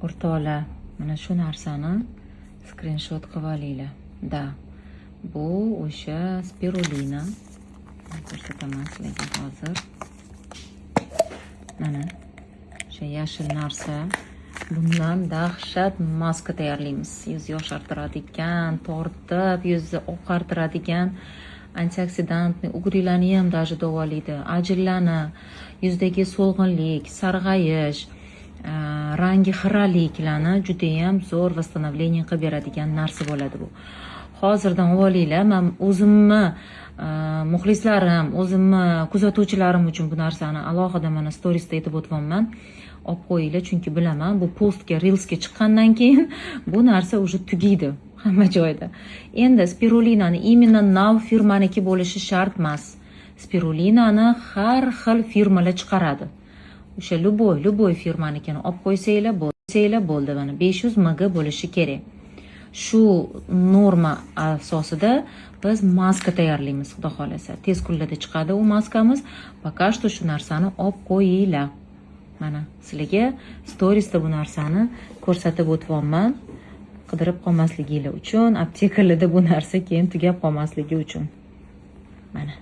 O'rtoqlar, mana shu narsani skrinshot qilib olinglar. Да, bu o'sha spirulina. Ko'rsataman sizlarga hozir. Mana o'sha yashil narsa. Bundan dahshat maska tayyorlaymiz. Yuz yoshartiradigan, tortib, yuzni oqartiradigan, антиоксидантный, угри larni ham даже davolaydi, ajinlarni, yuzdagi so'lg'inlik, sarg'ayish, rangi xiraliklarni judayam zo'r восстановление qilib beradigan narsa bo'ladi bu. Hozirdan olinglar. Man o'zimni muxlislarim, o'zimni kuzatuvchilarim uchun bu narsani alohida mana storiesda aytib o'tyapman. Olib qo'yinglar, chunki bilaman, bu postga, reelsga chiqqandan keyin bu narsa уже tugaydi hamma joyda. Endi spirulinani именно Now firmaniki bo'lishi shart emas. Spirulinani har xil firmalar chiqaradi. O'sha любой firmanikini olib qo'ysanglar bo'lsanglar bo'ldi. Mana, 500 mg bo'lishi kerak. Shu norma asosida biz maska tayyorlaymiz, xudo xohlasa. Tez kunlarda chiqadi u maskamiz. Пока что shu narsani olib qo'yinglar. Mana, sizlarga storiesda bu narsani ko'rsatib o'tyapman, qidirib qolmasliginglar uchun, aptekalarda bu narsa keyin tugab qolmasligi uchun. Mana.